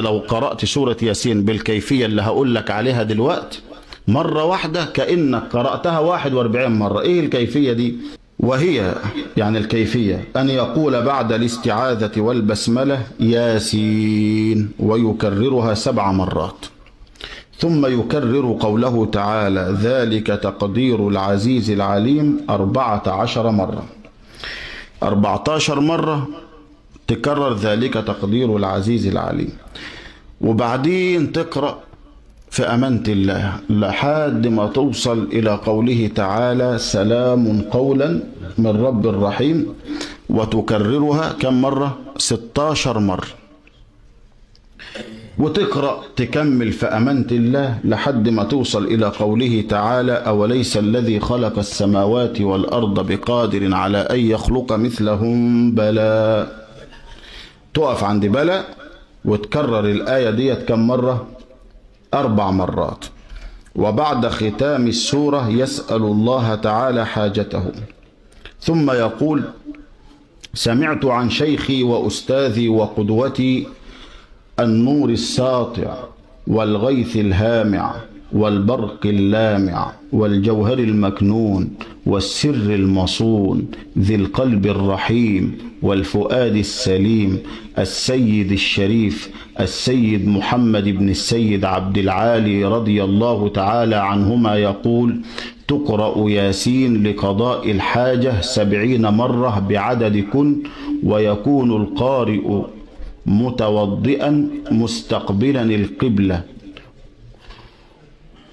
لو قرأت سورة ياسين بالكيفية اللي هقول لك عليها دلوقتي مرة واحدة كأنك قرأتها 41 مرة. ايه الكيفية دي؟ وهي يعني الكيفية أن يقول بعد الاستعاذة والبسملة ياسين، ويكررها 7 مرات، ثم يكرر قوله تعالى ذلك تقدير العزيز العليم 14 مرة. 14 مرة تكرر ذلك تقدير العزيز العليم، وبعدين تقرأ في أمانة الله لحد ما توصل إلى قوله تعالى سلام قولا من رب الرحيم، وتكررها كم مرة؟ 16 مرة. وتقرأ تكمل في أمانة الله لحد ما توصل إلى قوله تعالى أوليس الذي خلق السماوات والأرض بقادر على أن يخلق مثلهم بلى. تقف عند بلى وتكرر الآية ديت كم مرة؟ 4 مرات. وبعد ختام السورة يسأل الله تعالى حاجته، ثم يقول سمعت عن شيخي وأستاذي وقدوتي النور الساطع والغيث الهامع والبرق اللامع والجوهر المكنون والسر المصون ذي القلب الرحيم والفؤاد السليم السيد الشريف السيد محمد بن السيد عبد العالي رضي الله تعالى عنهما يقول تقرأ ياسين لقضاء الحاجة 70 مرة بعدد كن، ويكون القارئ متوضئا مستقبلا القبلة،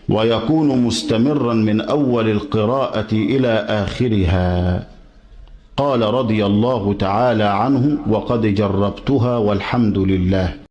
ويكون مستمرا من أول القراءة إلى آخرها. قال رضي الله تعالى عنه وقد جربتها والحمد لله.